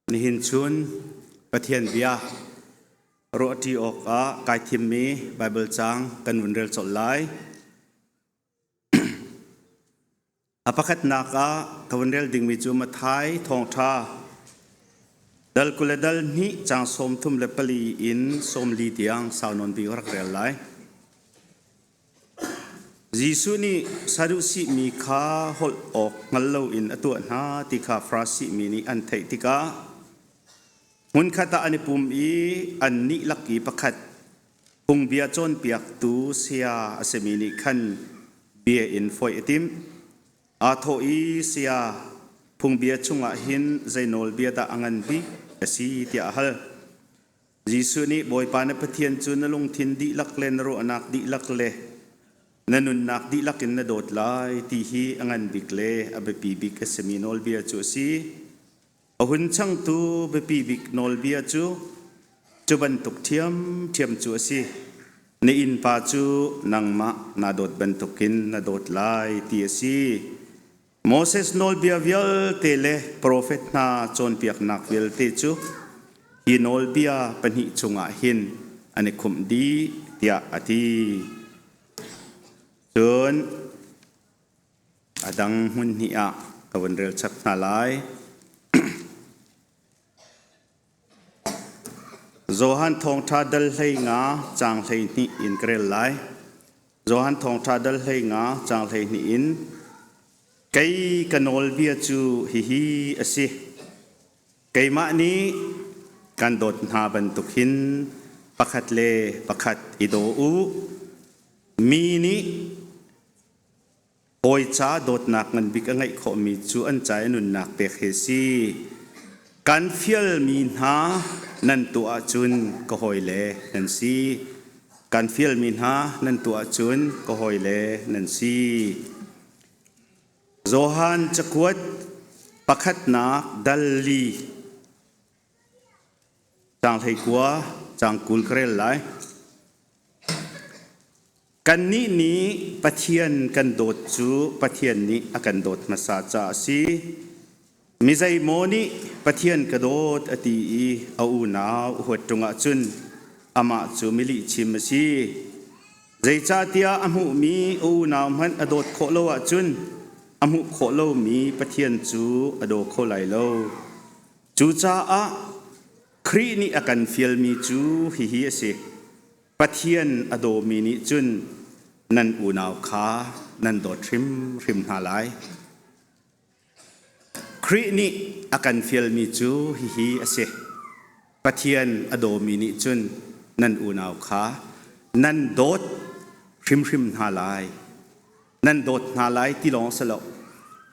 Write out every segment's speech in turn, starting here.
Nihin chun Pathian bia ruahṭi awkah kai thimmi Baibal caang kan vun rel colh lai. A pakhatnak ah ka vun rel dingmi cu Matthai thawngṭha dal 20 le dal hnih caang 34 in 40 tiang sau nawn bik rak rel lai. Jesuh nih Sadusi mi kha holh awk hngal loin a tuah hna ti kha Farasi mi nih an theih tikah hmunkhat ah an i pum i annih lak i pakhat phungbia cawnpiaktu saya a simi nih khan bia in foih a timh. Aa thawh i, Saya, phungbia chungah hin zei nawlbia dah a ngan bik a si tiah a hal. Jesuh nih Bawipa na Pathian cu na lungthin dihlak le na ruahnak dihlak le na nunnak dihlak in na dawt lai ti hi a ngan bik le a biapi bik a simi nawlbia cu a si. A hun changtu biapi bik nawlbia cu cu bantuk ṭhiamṭhiam cu a si. Na innpa cu nangmah naa dawt bantukin na dawt lai ti a si. Moses nawlbia vialte le profet hna cawnpiaknak vialte cu hi nawlbia pahnih chungah hin an i khumh dih tiah a ti. Cun a dang hmun hnih ah ka vun rel chap hna lai. Johan thawngṭha dal 15 caang 12 in ka rel lai. Johan thawngṭha dal 15 caang 12 in Kei ka nawlbia cu hihi a si. Keimah nih kan dawt hna bantuk hin pakhat le pakhat i daw u. Mi nih Hawi ca dawtnak ngan bik a ngeih khawhmi cu an ca i nunnak pek hi a si. Kan fialmi hna nan tuah ahcun ka hawile nan si. Kan fialmi hna nan tuah ahcun ka hawile nan si. Johan cakuat pakhatnak dal li caang 19 caang 20 ka rel lai. Kannih nih Pathian kan dawt cu Pathian nih a kan dawt hmasa caah a si. Mi zeimaw nih Pathian ka dawt a ti i a unau a huat ṭung ahcun amah cu mi lihchim a si. Zeicahtiah a hmuhmi a unau hmanh a dawt khawh lo ahcun a hmuh khawh lomi Pathian cu a daw kho lai lo. Cucaah Khrih nih a kan fialmi cu hihi a si. Pathian a dawmi nih cun nan unau kha nan dawt hrimhrim hna lai. Khrih nih a kan fialmi cu hihi a si. Pathian a dawmi nih cun nan unau kha nan dawt hrimhrim hna lai. Nan dawt hna lai ti lawng si lo,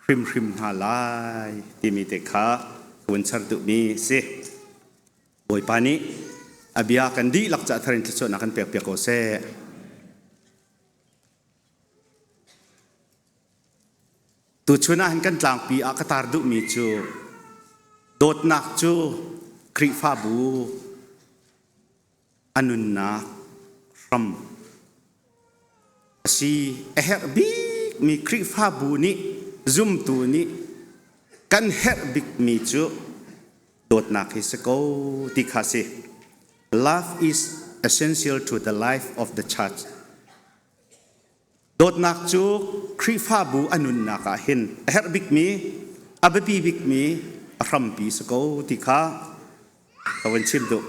hrimhrim hna lai timi te kha ka vun char duhmi a si. Bawipa nih a bia kan dihlak ca thar in thluachuahnak kan pek piak ko seh. Tuchun ah hin kan tlangpi ah ka tar duhmi cu dawtnak cu Khrihfabu a nunnak hram a si. A herh bikmi Khrihfabu nih zumtu nih kan herh bikmi cu dawtnak hi si ko ti kha si. Love is essential to the life of the church. Dawtnak cu Khrihfabu a nunnak ah hin a herh bikmi, a biapi bikmi, a hrampi si ko ti kha ka vun chim duh.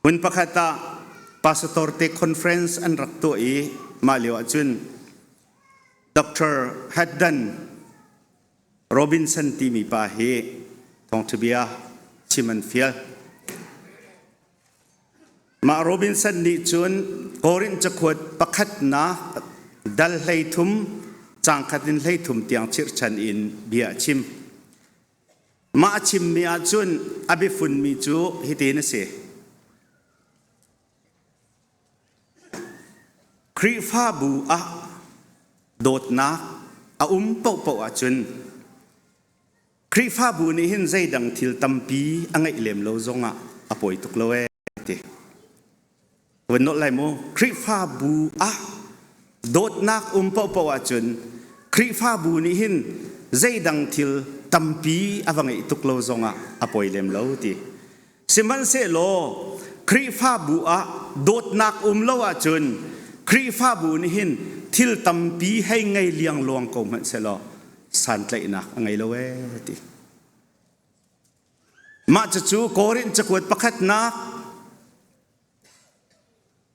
Hmun pakhat ah pastor te conference an rak tuah i mah lio ah cun Dr. Haddon Robinson timi pa hi thawngṭhabia chim an fial. Mah Robinson nih cun Korin cakuat pakhatnak dal 13 caang khat in 13 tiang chirhchan in bia a chim. Mah a chimmi ahcun a biafunmi cu hitin a si. Khrihfabu ah dawtnak a um paohpaoh ahcun Khrihfabu nih hin zeidang thil tampi a ngeih lem lo zongah a pawi tuk lo ee ti. Van nolh lai mu. Khrihfabu ah dawtnak um paohpaoh ahcun Khrihfabu nih hin zeidang thil tampi a va ngeih tuk lo zongah a poi lem lo ti. Sihmanhsehlaw Khrihfabu ah dawtnak um lo ahcun Khrihfabu nih hin thil tampi hei ngei liangluang ko hmanh sehlaw santlaihnak a ngei lo ee ti. Mah cucu Korin cakuat pakhatnak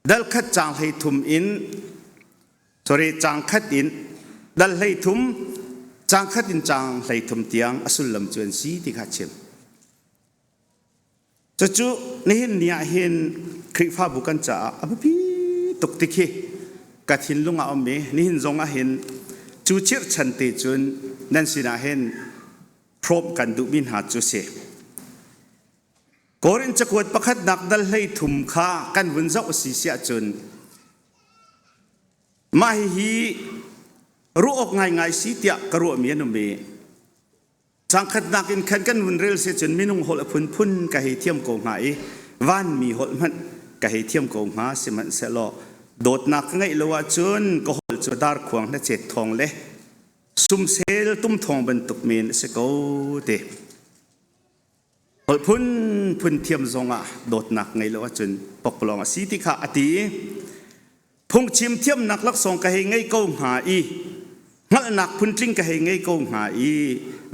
dal khat caang 13 in sorry caang khat in dal 13 caang khat in caang 13 tiang a sullam cu an si ti kha chim. Cucu nihin ni ah hin Khrihfabu kan caah a biapi tuk ti khi ka thinlung ah um i nihin zong ah hin cu chirhchan te cun nan sinah hin hrawm kan duhmi hna cu si. Korin cakuat pakhatnak dal 13 kha kan vun zoh a si siah cun mah hihi ruah awk ngaingai si tiah ka ruahmi an um i Cangkhatnak in khan kan vun rel si cun minung holh a phunphun ka hei thiam ko hnga i vanmi holh hmanh ka hei thiam ko hnga sihmanhsehlaw dawtnak ka ngeih lo ahcun ka holh cu darkhuang hnachet thawng le sumsel tum thawng bantuk men a si ko ti. Holh phunphun thiam zongah dawtnak ngei lo ahcun pokpalawng a si ti kha a ti. Phungchim thiamnak laksawng ka hei ngei ko hnga i hngalhnak phuntling ka hei ngei ko hnga i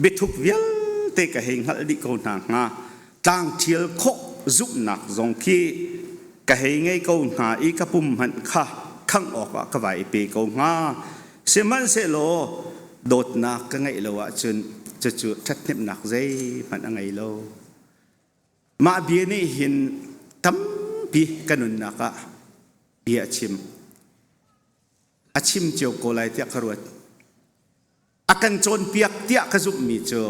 biathuk vialte ka hei hngalh dih ko hna hnga tlang ṭhial khawh zumhnak zong khi ka hei ngei ko hnga i ka pum hmanh kha khangh awkah ka vai i pe ko hnga. Sihmanhsehlaw dawtnak ka ngeih lo ahcun cucu ṭhathnemhnak zeihmanh a ngei lo. Mah bia nih hin tampi ka nunnak ah bia a chim. A chim cio ko lai tiah ka ruat. A kan cawnpiak tiah ka zumhmi cu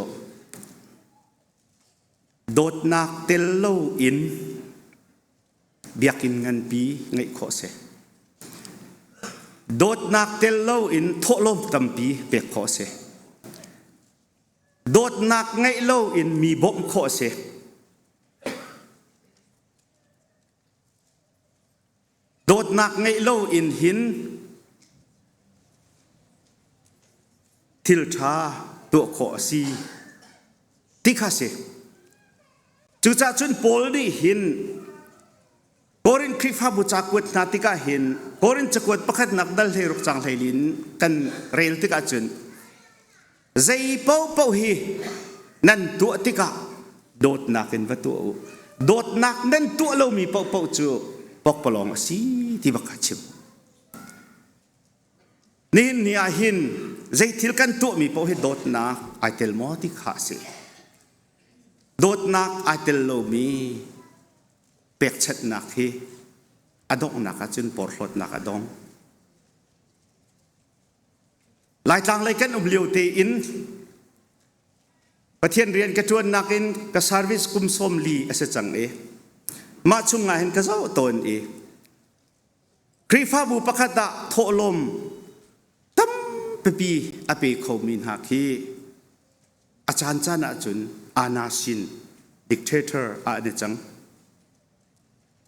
dawtnak tel loin biakinn nganpi ngeih khawh si. Dawtnak tel loin thawhlawm tampi pek khawh si. Dawtnak ngeih loin mi bawmh khawh si. Dawtnak ngeih loin hin thil ṭha tuah khawh a si ti kha si. Cucaah cun Paul nih hin Korin Khrihfabu ca kuat hna tikah hin Korin cakuat pakhatnak dal 16 caang 14 in kan rel tikah cun zei paohpaoh hi nan tuah tikah dawtnak in va tuah u. Dawtnak nan tuah lomi paohpaoh cu pokpalawng a si ti bak kha chim. Nihin ni ah hin zei thil kan tuahmi paoh hi dawtnak ai tel maw ti kha a si. Dawtnak ai tel lomi pekchanhnak hi a donghnak ahcun porhlawtnak a dong. Laitlang lei kan um lio tein Pathian rian ka ṭuannak in ka service kum 40 a si cang i mah chungah hin ka zoh tawn i Khrihfabu pakhat ah thawhlawm tampipi a pe khomi hna khi a caancaan ahcun anasin dictator ah an i cang.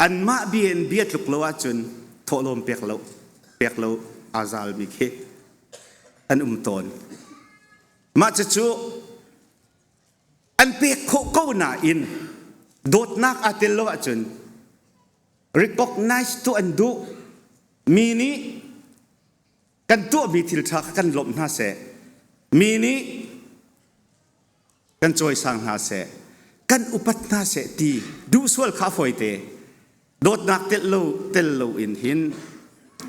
Anmah bia in bia tluk lo ahcun thawhlawm pek lo pek lo aa zalmi khi an um tawn. Mah cucu an pek khawh ko nain dawtnak aa tel lo ahcun recognize tuah an duh mi nih kan tuahmi thil ṭha kha kan lawmh hna seh mi nih kan cawisang hna seh kan upat hna seh ti duh sual kha fawite dawtnak tel lo tel lo in hin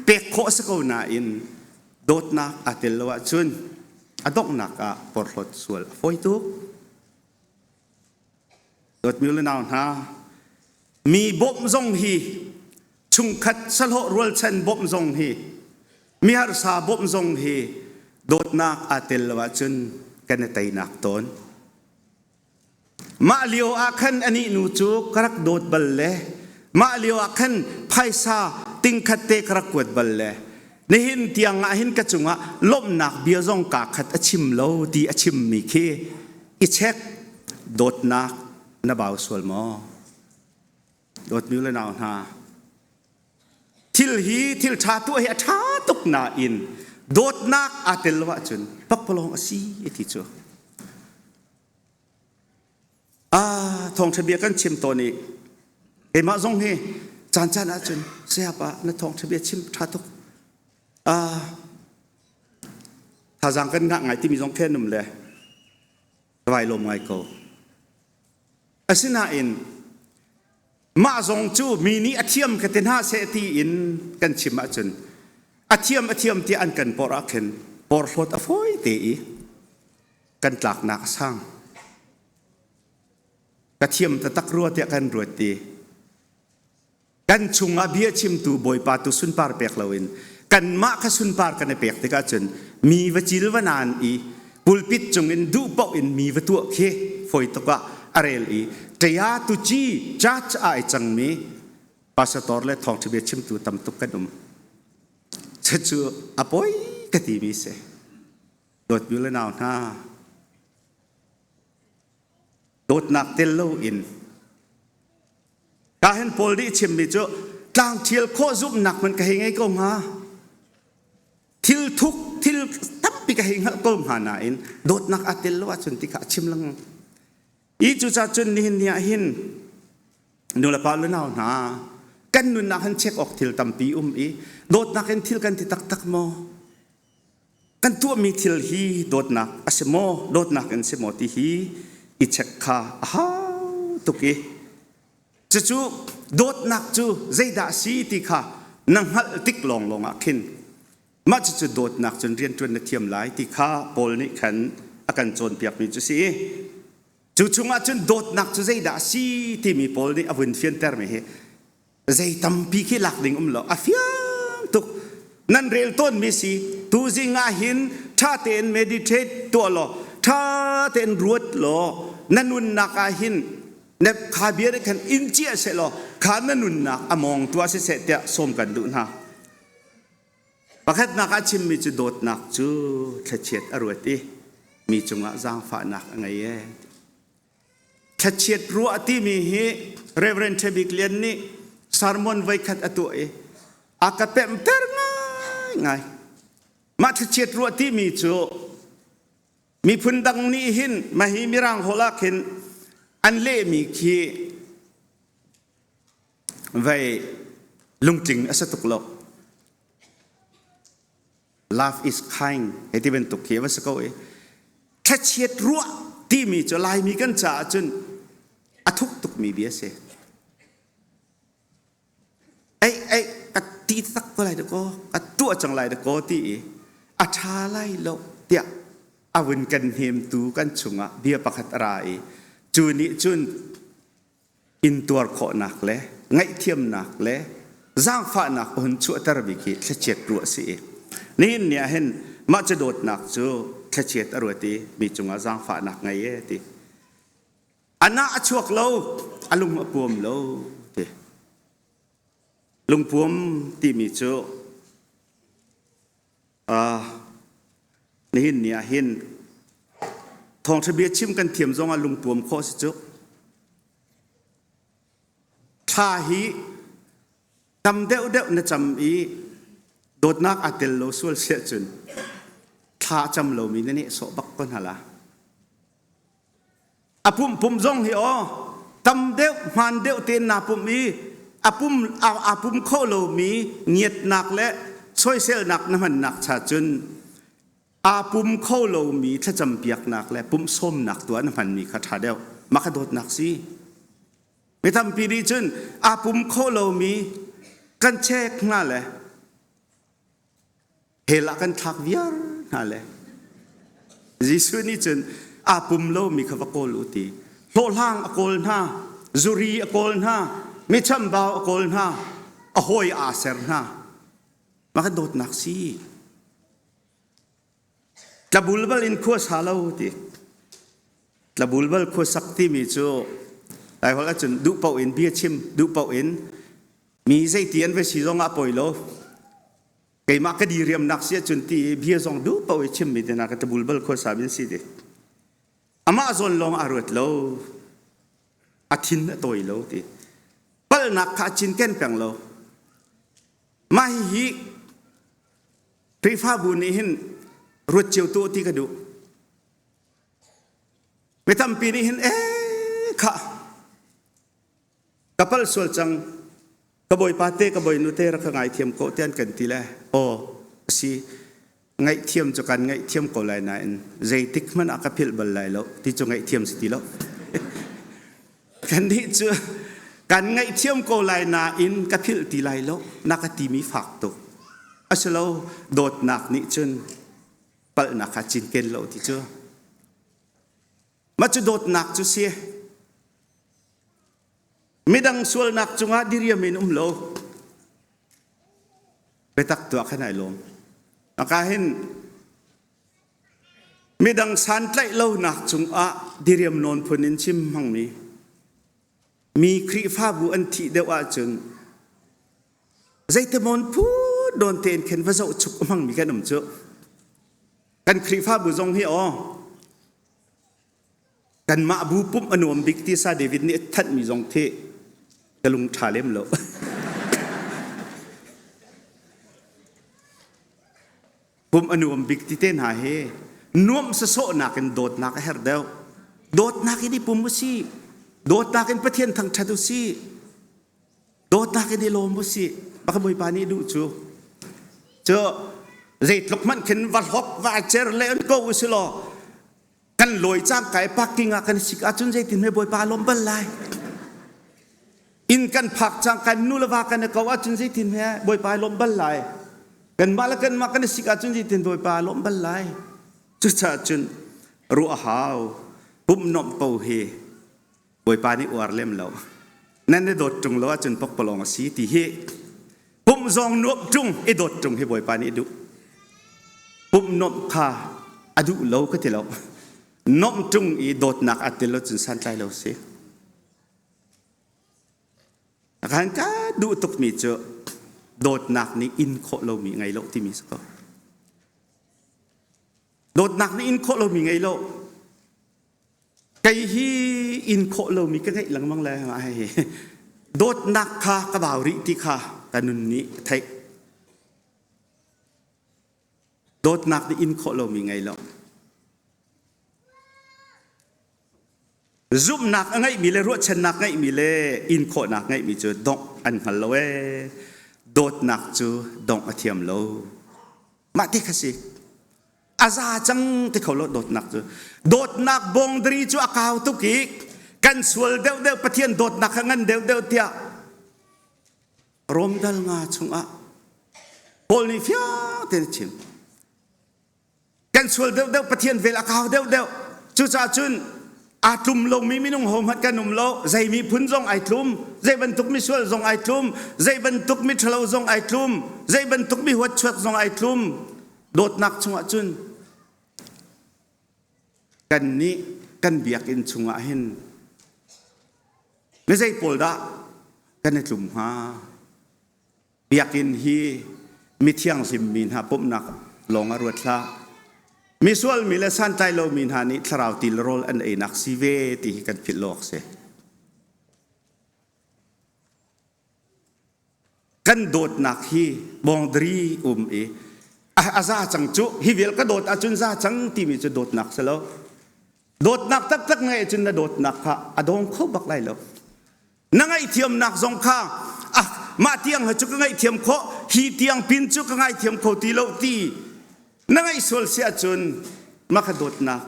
pek khawh a si ko nain dawtnak aa tel lo ahcun a donghnak ah porhlawt sual a fawi tuk Dawtmi le nau hna, mi bawmh zong hi chungkhat sahlawh rualchan bawmh zong hi mi harsa bawmh zong hi dawtnak aa tel lo ahcun kan i teinak tawn. Mah lio ah khan anih nu cu ka rak dawt bal le mah lio ah khan phaisa tingkhat te ka rak kuat bal le nihin tiang ah hin ka cungah lawmhnak bia zong kaa khat a chim lo ti a chimmi khi i check dawtnak na bau sual maw dawtmi le nau hna thil hi thil ṭha tuah hi a ṭha tuk nain dawtnak aa tel lo ahcun pakpalawng a si ti cu. Ah, thawngṭha bia kan chim tawn i keimah zong hi caan caan ahcun sayapa na thawngṭha bia chim ṭha tuk. Ah, thazaang kan ngah ngai timi zong khen um le vai lawm ngai ko. Asinain mah zong cu mi nih a thiam ka ti hna seh ti in kan chim ahcun a thiam a thiam tiah an kan porh ah khin porhlawt a fawi te i kan tlaknak a sang. Ka thiam taktak rua tiah kan ruat ti. Kan chungah bia chimtu Bawipa tu sunpar pek loin kanmah kha sunpar kan i pek tikah cun mi va cil va naan i pulpit cungin duh paoh in mi va tuah khi fawi tuk ah a rel i ṭaya tu ci church ah ai cangmi pastor le thawngṭha bia chimtu tam tuk kan um. Cucu a poi ka timi si. Dawtmi le nau hna, dawtnak tel loin Ka hen Paul nih chimmi cu tlangṭhial khawh zumhnak hmanh ka hei ngei ko hnga. Thil thuk thil tampi ka hei hngalh ko hnga nain dawtnak aa tel lo ahcun ti kha a chim lengmang. I cucaah cun nihin ni ah hin nulepa le nau hna kan nunnak han check awk thil tampi um i dawtnak in thil kan ti taktak maw? Kan tuahmi thil hi dawtnak a si maw, dawtnak in si maw ti hi i check kha a hau tuk i cucu dawtnak cu zeidah a si ti kha na hngalh tik lawnglawng ah khin mah cucu dawtnak cun rianṭuan na thiam lai ti kha Paul nih khan a kan cawnpiakmi cu si. Cu chungah cun dawtnak cu zeidah a si timi Paul nih a vun fiantermi hi zei tampi khi lak ding um lo a fiang tuk nan rel tawnmi si tuzing ah hin ṭha tein meditate tuah law ṭha tein ruat law na nunnak ah hin na kha bia nih khan in ciah seh law kha na nunnak a mawng tuah siseh tiah sawm kan duh hna pakhatnak ah chimmi cu dawtnak cu thlachiat a ruat i mi cungah zaangfahnak a ngei ee Thlachiat ruah timi hi Reverend Ṭhabik Lian nih sermon voikhat a tuah i a ka pemhter ngaingai. Mah thlachiat ruah timi cu miphun dang nih hin mahi mirang holh ah khin an lehmi khi vei lungtling a si tuk lo. Love is kind hei ti bantuk khi a va si ko i thlachiat ruah timi cu Laimi kan caah cun a thuk tukmi bia a si. Ei ei ka ti tak ko lai dakaw ka tuah cang lai dakaw ti i a ṭha lai lo tiah a vun kan hnemtu kan chungah bia pakhat a ra i cu nih cun intuar khawhnak le ngaihthiamnak le zaangfahnak a hun chuahter bik hi thlachiat ruah a si i nihin ni ah hin mah cu dawtnak cu thlachiat a ruat i mi cungah zaangfahnak ngei e ti anah a chuak lo a lung a puam lo ti lungpuam timi cu Nihin ni ah hin thawngṭha bia chim kan thiam zongah lungpuam khawh si cu. Thla hi tam deuhdeuh na cam i dawtnak aa tel lo sual siah cun thla a cam lomi na nehsawh bak ko hna la. A pumh pumh zong hi aw tam deuh hmaan deuh tein naa pumh i a pum aa pum kho lomi ngiatnak le soiselnak na hmannak cha cun aa pum kho lomi thlacam piaknak le pumh sawmnak tu ah na hmanmi kha ṭha deuh mah kha dawtnak si mi tampi nih cun aa pum kho lomi kan check hna le Hell ah kan thlak viar hna le Jesuh nih cun aa pum lomi kha va kawl u ti hlawhhlang a kawl hna zuri a kawl hna mi chambau a kawl hna a hawi aa ser hna mah kha dawtnak si tlabulbal in khua sa lo ti tlabulbal khua sak timi cu Laiholh ahcun duh paoh in bia chim duh paoh in mi zeiti an va si zong ah poi lo keimah ka diriamnak si ahcun ti i bia zong duh paoh i chimmi te hna ka tabulbal khuasa min si ti amah zawn lawng aa ruat lo a thin a tawi lo ti palhnak kha a cinken peng lo mah hihi Khrihfabu nih hin ruat cio tu ti ka duh mi tampi nih hin ee. Kha ka pal sual cang ka bawipa te ka bawinu te rak ka ngaithiam ko tian kan ti le aw si ngaihthiam cu kan ngaihthiam ko lai nain zeitik hmanh ah ka philh bal lai lo ti cu ngaihthiam si ti lo. Kannih cu kan ngaihthiam ko lai nain ka philh ti lai lo na ka timi fak tuk. Asilo dawtnak nih cun palhnak kha cinken lo ti cu. Mah cu dawtnak cu si. Midang sualnak cungah diriam in um lo. Biatak tuah khan ai lawm. Maka hin midang santlaih lonak cungah diriam nawn phun in chim hmangmi mi Khrihfabu an thih deuh ahcun zeitemon phu dawn tein khin va zoh chuk hmangmi kan um cu. Kan Khrihfabu zong hi aw kanmah bu pumh a nuam bik ti sa David nih a thanhmi zong khi ka lung ṭha lem lo. Pumh a nuam bik ti te hna hi nuamh sasawhnak in dawtnak a herh deuh. Dawtnak in i pum u sih. Dawtnak in Pathian thangṭhat u sih. Dawtnak in i lawm u sih. Baka Bawipa nih duh cu. Cu zeitluk hmanh khin va hlok va cer le an ko u si law kan lawi cangka i parking ah kan sik ahcun zeitin hme Bawipa a lawm bal lai. Inn kan phak cangka nu le va kan i ko ahcun zeitin hme Bawipa a lawm bal lai. Kanmah le kanmah kan i sik ahcun zeitin Bawipa a lawm bal lai. Cucaah cun ruah a hau. Pumh nuamh ko hi Bawipa nih uar lem lo. Nan i dawt ṭung lo ahcun pokpalawng a si ti hi pumh zong nuamh ṭung i dawt ṭung hi Bawipa nih a duh. Pumh nuamh kha a duh lo ka ti lo. Nuamh ṭung i dawtnak a tel lo cun santlai lo si. Khan ka duh tukmi cu dawtnak nih in khawh lomi ngei lo timi si ko. Dawtnak nih in khawh lomi ngei lo. Kei hi in khawh lomi ka ngeih lengmang le ai dawtnak kha ka bau rih ti kha ka nun nih a theih. Dawtnak nih in khawh lomi ngei lo. Zumhnak a ngeihmi le ruahchannak ngeihmi le in khawhnak ngeihmi cu dongh an hngal lo ee. Dawtnak cu dongh a thiam lo. Mah ti kha si. A za cang ti kho lo dawtnak cu. Dawtnak boundary cu a kau tuk i kan sual deuhdeuh Pathian dawtnak kha ngan deuhdeuh tiah Rom dal nga chungah Paul nih fiang tein a chim. Kan sual deuhdeuh Pathian vel a kau deuhdeuh. Cucaah cun aa tlum lomi minung hohmanh kan um lo. Zei miphun zong ai tlum, zei bantuk misual zong ai tlum, zei bantuk miṭhalo zong ai tlum, zei bantuk mi huatchuak zong ai tlum. Dawtnak chungah cun kannih kan biakinn chungah hin mi zei pawl dah kan i tlum hnga? Biakinn hi mithianghlim mi hna pumhnak lawng ah ruat hlah. Misual mi le santlai lomi hna nih thlarau ti le rawl an einak si ve ti hi kan philh lo awk si. Kan dawtnak hi boundary um i a za cang cu hi vial ka dawt ahcun za cang timi cu dawtnak si lo. Dawtnak taktak ngeih cun na dawtnak kha a dawng kho bak lai lo. Na ngaihthiamnak zong kha ah mah tiang hi cu ka ngaihthiam khawh hi tiang pin cu ka ngaithiam kho ti lo ti na ngaih sual si ahcun mah kha dawtnak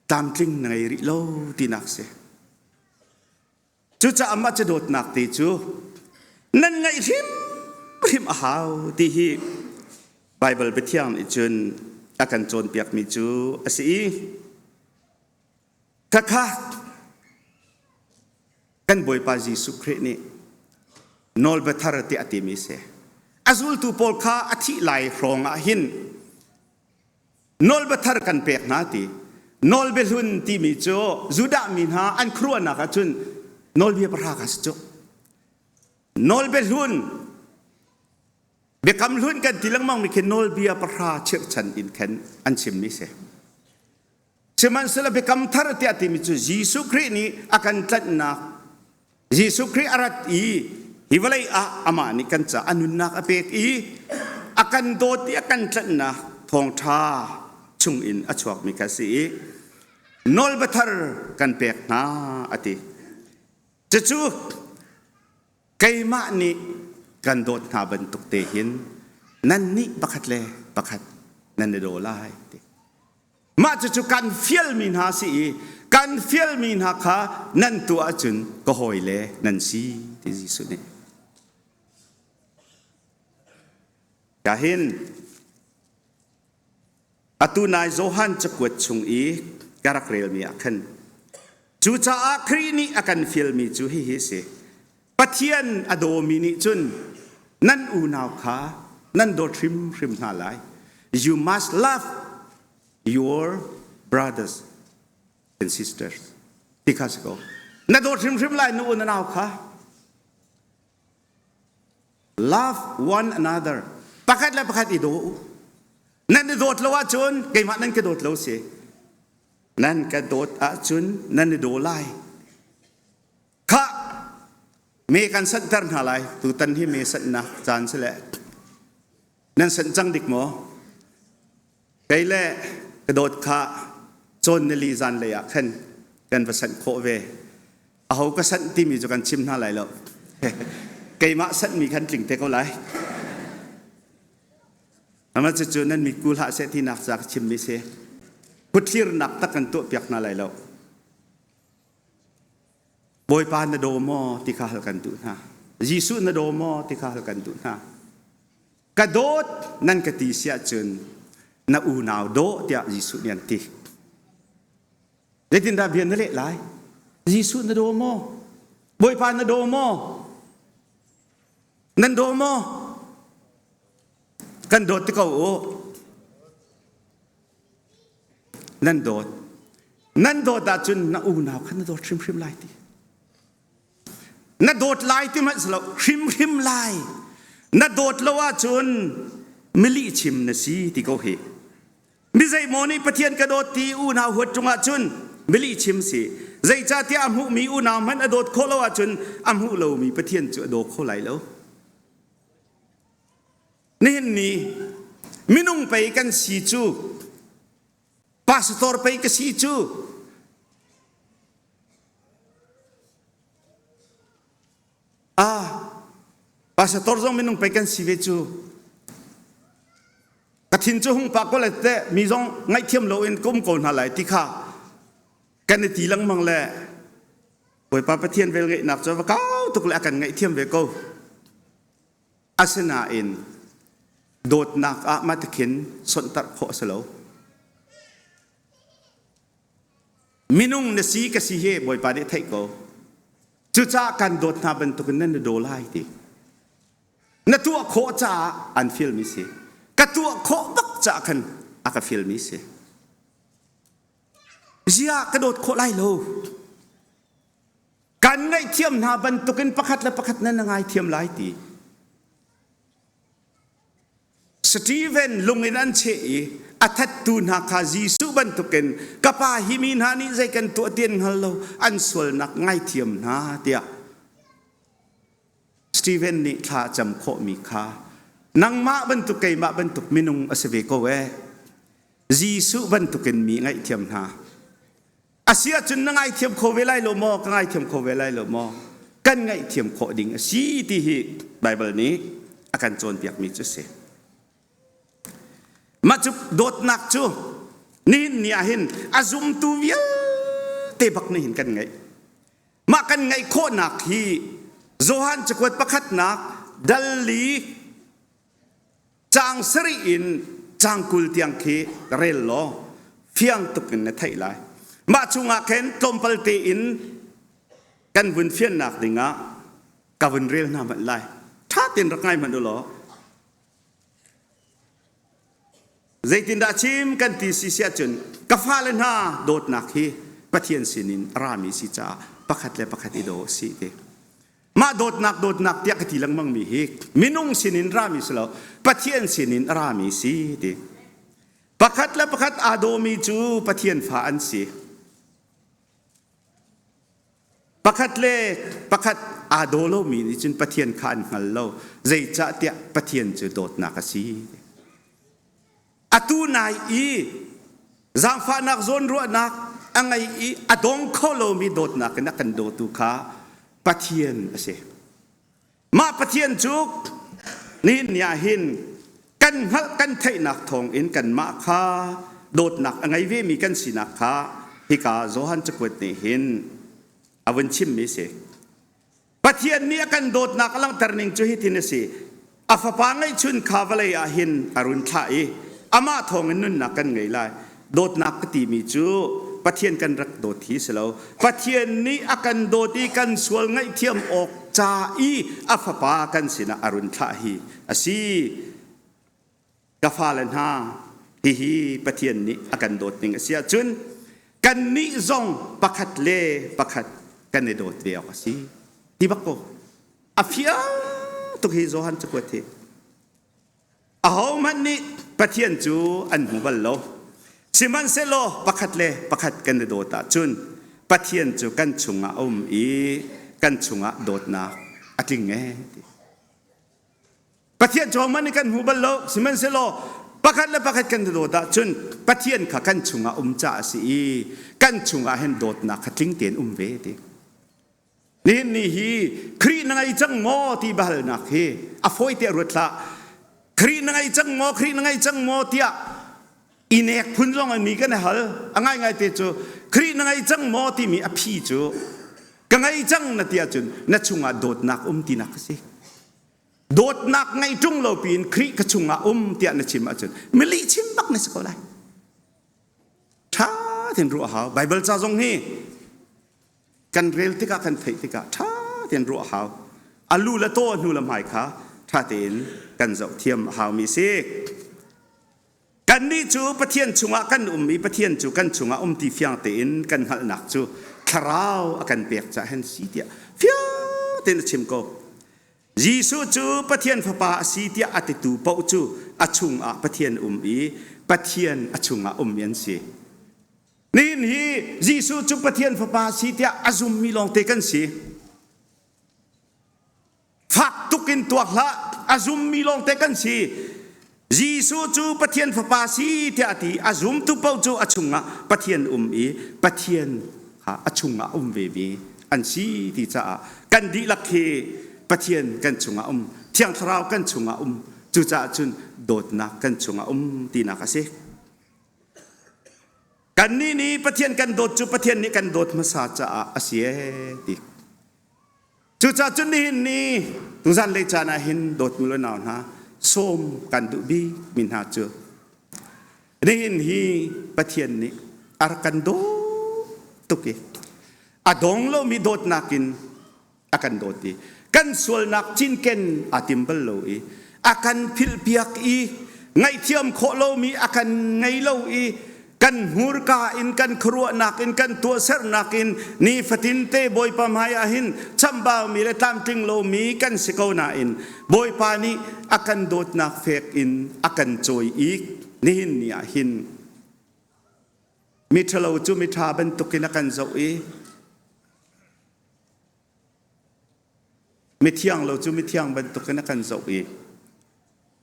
tlamtling na ngei rih lo tinak si. Cucaah mah cu dawtnak te cu nan ngaih hrimhrim a hau ti hi Baibal biathiang nih cun a kan cawnpiakmi cu a si i khakha kan Bawipa Jesuh Khrih nih nawlbia thar tiah a timi si. A zultu pawl kha a thih lai hrawng ah hin nawlbia thar kan pek hna ti. Nawlbia hlun timi cu Judah mi hna an khuaruahnak ah cun nawlbia pahra kha si cu. Nawlbia hlun Biakam hlun kan ti lengmang mi khi nawlbia pahra chirhchan in khan an chimmi si. Sihmanhsehlaw biakam thar tiah timi cu Jesuh Khrih nih a kan tlanhnak Jesuh Khrih a rat i hi vawlei ah amah nih kan ca a nunnak a pek i a kan dawt i a kan tlanhnak thawngṭha chungin a chuakmi kha si i. Nawlbia thar kan pek hna a ti. Cucu keimah nih kan dawt hna bantuk te hin nannih pakhat le pakhat nan i daw lai ti. Mah cucu kan fialmi hna si i kan fialmi hna kha nan tuah ahcun ka hawile nan si ti Jesuh nih. Kahin Atu nai Johan cakuat chung i ka rak relmi ah khan cucaah Khrih nih a kan fialmi cu hihi a si. Pathian a dawmi nih cun nan unau kha nan dawt hrimhrim hna lai. You must love your brothers and sisters. Ti kha si ko. Na dawt hrimhrim lai na u na nau kha. Love one another. Pakhat le pakhat i daw u. Nan i dawt lo ahcun keimah nan ka dawt lo si. Nan ka dawt ahcun nan i daw lai. Khah! Me kan sanhter hna lai. Tutan hi me sanhnak caan si le. Nan sanh cang dik maw? Kei le ka dawt kha cawn nili zanlei ah khan kan va sanh khawh ve. Aho ka sanh timi cu kan chim hna lai lo. Keimah sanhmi khan tling te ko lai. Ama cucu nan mitku hlah seh tinak ca ka chimmi si. Kuthlirnak tak kan tuah piak hna lai lo. Bawipa na daw maw ti kha hal kan duh hna. Jesuh na daw maw ti kha hal kan duh hna. Ka dawt nan ka ti si ahcun na unau daw tiah Jesuh nih an ti. Zeitindah bia na leh lai? Jesuh na daw maw? Bawipa na daw maw? Nan daw maw? Kan dawt ti ko u. Nan dawt. Nan dawt ahcun na unau kha na dawt hrimhrim lai ti. Na dawt lai ti hmanh si lo, hrimhrim lai. Na dawt lo ahcun milih chim na si ti ko hi. Mi zeimaw nih Pathian ka dawt ti unau huat ṭung ahcun milih chim si. Zeicahtiah a hmuhmi unau hmanh a dawt khawh lo ahcun a hmuh lomi Pathian cu a daw kho lai lo. Nihin ni minung pei kan si cu pastor pei ka si cu ah pastor zong minung pei kan si ve cu ka thin cu hung pa ko le te mi zong ngaihthiam loin ka um ko hna lai ti kha kan i ti lengmang le Bawipa Pathian velngeihnak cu va kau tuk le a kan ngaihthiam ve ko. Asinain dawtnak ah matakhin sonhtarh khawh a si lo. Minung na si ka si hi Bawipa nih theih ko. Cucaah kan dawt hna bantukin nan i daw lai ti. Na tuah khawh caah an fialmi si. Ka tuah khawh bak caah khan a ka fialmi si. Ziah ka dawt khawh lai lo. Kan ngaihthiam hna bantukin pakhat le pakhat nan ngaithiam lai ti. Stephen lung in an cheh i a thattu hna kha Jesuh bantukin ka pa hi mi hna nih zei kan tuah ti an hngal lo an sualnak ngaithiam hna tiah Stephen nih thla a cam khawhmi kha nangmah bantuk keimah bantuk minung a si ve ko ee Jesuh bantukin mi ngaihthiam hna A si ahcun na ngaithiam kho ve lai lo maw? Ka ngaithiam kho ve lai lo maw? Kan ngaihthiam khawh ding a si ti hi Baibal nih a kan cawnpiakmi cu a si. Mah cu dawtnak cu nihin ni ah hin a zumtu vialte bak nih hin kan ngeih. Mah kan ngeih khawhnak hi Johan cakuat pakhatnak dal li Caang sarih in caang 20 tiang khi rel law fiang tuk in na theih lai. Mah chungah khin tlawmpal tein kan vun fiannak dingah ka vun rel hna hmanh lai. Ṭha tein rak ngai hmanh u law. Zeitindah chim kan ti si si ahcun ka fale hna dawtnak hi Pathian sinin a rami si caah pakhat le pakhat i daw si ti. Mah dawtnak dawtnak tiah ka ti lengmang mi hi minung sinin rami si lo Pathian sinin a rami si ti. Pakhat le pakhat aa dawmi cu Pathian fa an si. Pakhat le pakhat aa daw lomi nih cun Pathian kha an hngal lo. Zeicahtiah Pathian cu dawtnak a si. Atu nai i zaangfahnak zawnruahnak. a ngei i a dong kho lomi dawtnak in a kan dawtu kha Pathian a si. Mah Pathian cu nihin ni ah hin kan hngalh kan theihnak thawng in kanmah kha dawtnak a ngei vemi kan sinak kha hika Johan cakuat nih hin a vun chimmi si. Pathian nih a kan dawtnak a langhter ning cu hitin a si. A fapa ngeihchun kha vawlei ah hin a run thlah i amah thawngin nunnak kan ngei lai. Dawtnak ka timi cu Pathian kan rak dawt hi si lo. Pathian nih a kan dawt i kan sual ngaihthiam awk ca i a fapa kan sinah a run thlah hi a si. Ka fale hna, hihi Pathian nih a kan dawt ning a si ahcun kannih zong pakhat le pakhat kan i dawt ve awk a si. Ti bak ko. A fiang tuk hi Johan cakuat hi. Ahohmanh nih Pathian cu an hmu bal lo. Sihmanhsehlaw pakhat le pakhat kan i dawt ahcun Pathian cu kan chungah a um i kan chungah dawtnak a tling ee ti. Pathian cu hohmanh nih kan hmu bal lo. Sihmanhsehlaw pakhat le pakhat kan i dawt ahcun Pathian kha kan chungah um caah a si i kan chungah hin dawtnak kha tling tein um ve ti. Nihin ni hi Khrih na ngei cang maw ti biahalnak hi a fawi te ruat hlah. Khrih na ngei cang maw, Khrih na ngei cang maw tiah i nek phun zong in mi kan i hal. A ngaingai te cu Khrih na ngei cang maw timi a phi cu ka ngei cang na ti ahcun na chungah dawtnak um tinak a si. Dawtnak ngei ṭung lo piin Khrih ka chungah um tiah na chim ahcun milih chim bak na si ko lai. Ṭha tein ruah hau. Baibal ca zong hi kan rel tikah kan theih tikah ṭha tein ruah hau. A lu le taw hnu le hmai kha ṭha tein kan zoh thiam a haumi si. Kannih cu Pathian chungah kan um i Pathian cu kan chungah um ti fiang tein kan hngalhnak cu Thlarau a kan pek caah hin si tiah fiang tein a chim ko. Jesuh cu Pathian Fapa a si tiah a titu paoh cu a chungah Pathian um i Pathian a chungah ummi an si. Nihin hi Jesuh cu Pathian Fapa si tiah a zummi lawngte kan si. Fak tuk in tuak hlah, a zummi lawngte kan si. Jesuh cu Pathian Fapa si tiah a ti. A zumtu paoh cu a chungah Pathian um i Pathian kha a chungah um vemi an si ti caah kan dihlak hi Pathian kan chungah um, Thiang Thlarau kan chungah um. Cucaah cun dawtnak kan chungah um tinak a si. Kannih nih Pathian kan dawt cu Pathian nih kan dawt hmasa caah a si ee ti. Cucaah cun nihin ni tuzan lei caan ah hin dawtmi le nau hna sawm kan duh bik mi hna cu nihin hi Pathian nih a rak kan dawt tuk i a dong lomi dawtnak in a kan dawt i kan sualnak cinken aa tim bal lo i a kan philhpiak i ngaihthiam khawh lomi a kan ngei lo i kan hmurka in kan khuaruahnak in kan tuahsernak in nifatin te Bawipa hmai ah hin chambaumi le tlamtling lomi kan si ko nain Bawipa nih a kan dawtnak fek in a kan cawi i nihin ni ah hin miṭhalo cu miṭha bantukin a kan zoh i Mithiang lo cu mithiang bantukin a kan zoh i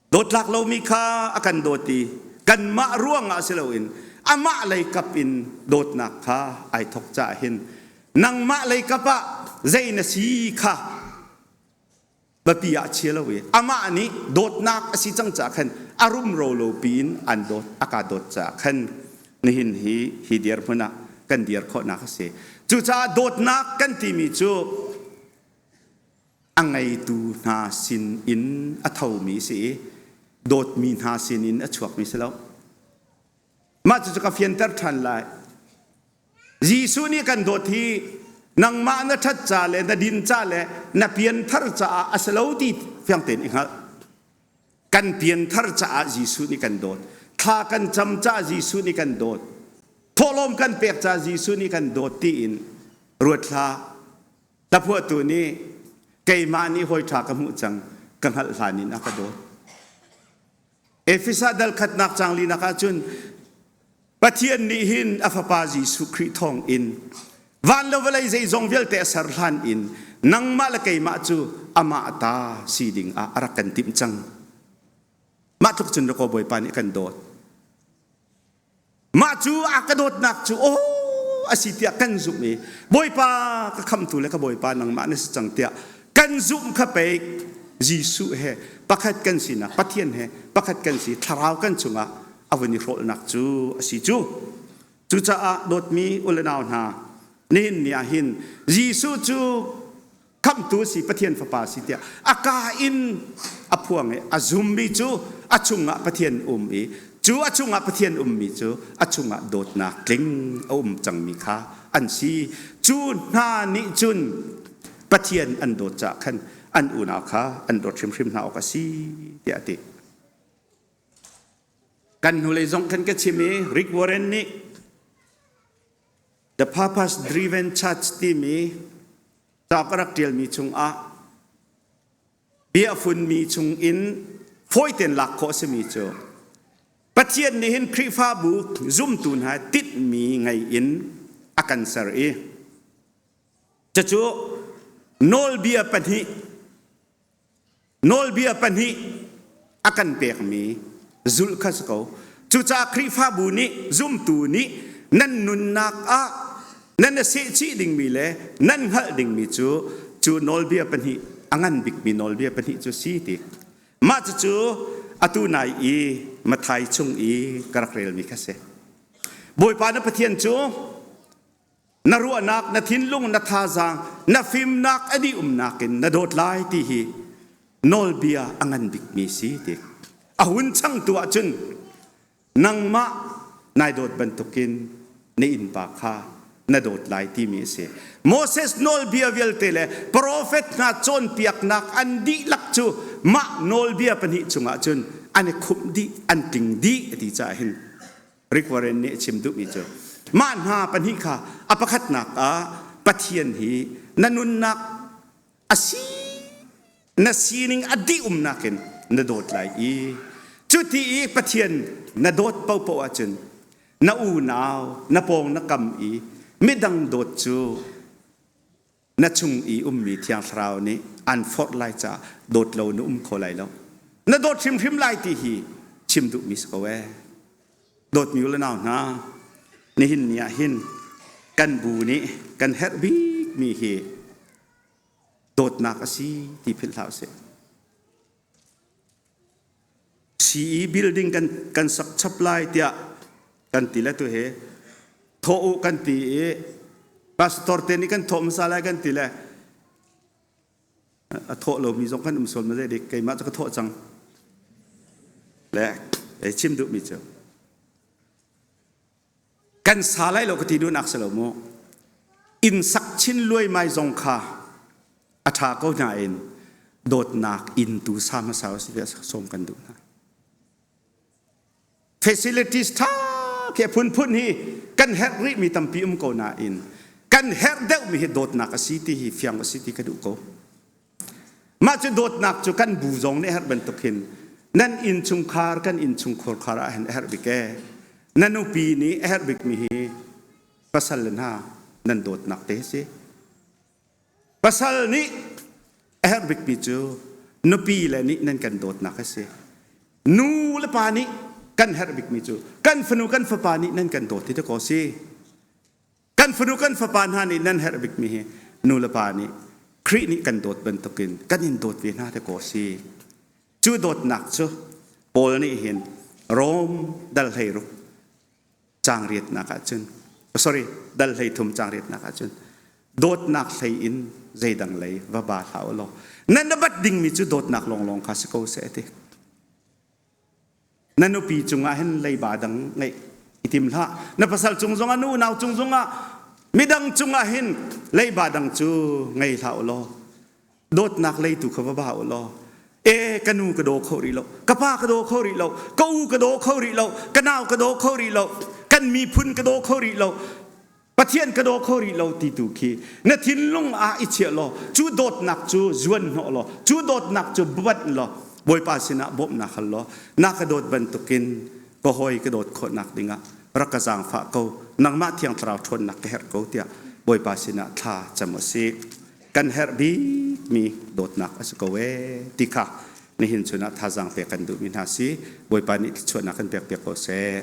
dawtlak lomi kha a kan dawt i kanmah ruangah si loin amah lei kap in dawtnak kha ai thawk caah hin nangmah lei kap ah zei na si kha biapi ah chia lo i amah nih dawtnak a si cang caah khan a rumro lo piin an dawt a ka dawt caah khan nihin hi hi dirhmun ah kan dir khawhnak a si. Cucaah dawtnak kan timi cu a ngeitu hna sin in a thomi si i dawtmi hna sin in a chuakmi si lo. Mah cucu ka fianter ṭhan lai. Jesuh nih kan dawt hi nangmah na ṭhat ca le na din ca le na pianthar caah a si lo ti fiang tein i hngalh. Kan pianthar caah Jesuh nih kan dawt. Thla kan cam caah Jesuh nih kan dawt. Thawhlawm kan pek caah Jesuh nih kan dawt tiin ruat hlah. Hlaphuahtu nih keimah nih hawi ṭha ka hmuh cang ka hngalh hlan in a ka dawt. Efesa dal khatnak caang linak ahcun Pathian nih hin a fapa Jesuh Khrih thawng in van le vawlei zeizong vialte a ser hlan in nangmah le keimah cu amah ta si ding ah a rak kan timh cang. Mah tluk cun dakaw Bawipa nih a kan dawt. Mah cu a ka dawtnak cu aw. a si tiah kan zumh i Bawipa ka khamtu le ka Bawipa nangmah na si cang tiah kan zumh kha pei Jesuh he pakhat kan sinak Pathian he pakhat kan si thlarau kan chungah a vun i hrawlnak cu a si cu. Cucaah dawtmi u le nau hna, nihin ni ah hin Jesuh cu khamhtu si Pathian fapa si tiah a ka in a phuang i a zummi cu a chungah Pathian um i cu a chungah Pathian ummi cu a chungah dawtnak tling a um cangmi kha an si. Cu hna nih cun Pathian an dawt caah khan an unau kha an dawt hrimhrim hna awk a si tiah a ti. Kan hnulei zong khan ka chim i Rick Warren nih The Purpose Driven Church timi ca ka rak ṭialmi chungah bia funmi chungin fawi tein lak khawh a simi cu Pathian nih hin Khrihfabu zumtu hna tinhmi ngei in a kan ser i cucu nawlbia pahnih Nawlbia pahnih a kan pekmi zulh kha si ko. Cucaah Khrihfabu nih zumtu nih nan nunnak ah nan i sehchih dingmi le nan hngalh dingmi cu cu nawlbia pahnih a ngan bikmi nawlbia pahnih cu si ti. Mah cucu atu nai i Mathai chung i ka rak relmi kha si. Bawipa na Pathian cu na ruahnak, na thinlung, na thazaang, na fimnak a dih umnak in na dawt lai ti hi nawlbia a ngan bikmi si ti. A hun changtu ahcun nangmah nai dawt bantukin na innpa kha na dawt lai timi a si. Moses nawlbia vialte le profet hna cawnpiaknak an dihlak cu mah nawlbia pahnih chungah cun an i khumh dih, an tling dih ti caah hin Rick Warren nih a chim duhmi cu mah hna pahnih kha a pakhatnak ah Pathian hi na nunnak a si na sining a dih umnak in na dawt lai i cuti i Pathian na dawt paohpaoh ahcun na unau na pawng na kam i midang dawt cu na chung i ummi Thiang Thlarau nih an forh lai caah dawt lo na um kho lai lo. Na dawt hrimhrim lai ti hi chim duhmi si ko ee. Dawtmi u le nau hna, nihin ni ah hin kan bu nih kan herh bikmi hi dawtnak a si ti philh hlah usih. CE building kan kan sak chap lai tiah kan ti le tu he thawh u kan ti i pastor te nih kan thawh hmasa lai kan ti le a thawh lomi zong kan um sual ma zei keimah cu ka thawh cang le ei chim duhmi cu Kan sa lai lo ka ti duhnak si lo mu. Inn sak chin luaimai zong kha a ṭha ko nain dawtnak inn tu sa hmasa u sih tiah sawm kan duh hna. Facilities ṭha ke phunphun hi kan herh rihmi tampi um ko nain kan herh deuhmi hi dawtnak a si ti hi fiang a si ti ka duh ko. Mah cu dawtnak cu kan bu zong nih a herh bantuk hin nan innchungkhar kan innchungkhar khar ah hin a herh bik ee. Na nupi nih a herh bikmi hi pasal le hna nan dawtnak te si. Pasal nih a herh bikmi cu nupi le nih nan kan dawtnak a si. Nu le pa nih kan herh bikmi cu kan fanu kan fapa nih nan kan dawt ti te ko si. Kan fanu kan fapa hna nih nan herh bikmi hi nu le pa nih Khrih nih kan dawt bantukin kan in dawt ve hna te ko si. Cu dawtnak cu Paul nih hin Rom dal 16 caang riatnak ahcun sorry dal 13 caang riatnak ahcun dawtnak hlei in zeidang lei va ba hlah u law nan na bat dingmi cu dawtnak lawnglawng kha si ko seh a ti. Na nupi cungah hin leiba dang ngeih i tim hlah. Na pasal cung zongah, na unau cung zongah, midang cungah hin leiba dang cu ngei hlah u law dawtnak leitu kha va ba u law e ka nu ka daw kho rih lo, ka pa ka daw kho rih lo, ka u ka daw kho rih lo, ka nau ka daw kho rih lo, kan miphun ka daw kho rih lo, Pathian ka daw kho rih lo ti tu khi na thinlung ah i chiah law cu dawtnak cu zuan hnawh law cu dawtnak cu banh law Bawipa sinah bawmhnak hal law na ka dawt bantukin ka hawi ka dawt khawhnak dingah rak ka zaangfah ko nangmah thiang thlarau ṭhawnnak ka herh ko tiah Bawipa sinah thla cam u sih kan herh bikmi dawtnak a si ko ee ti kha nihin chun ah thazaang pek kan duhmi hna si Bawipa nih thluachuahnak kan pek piak ko seh.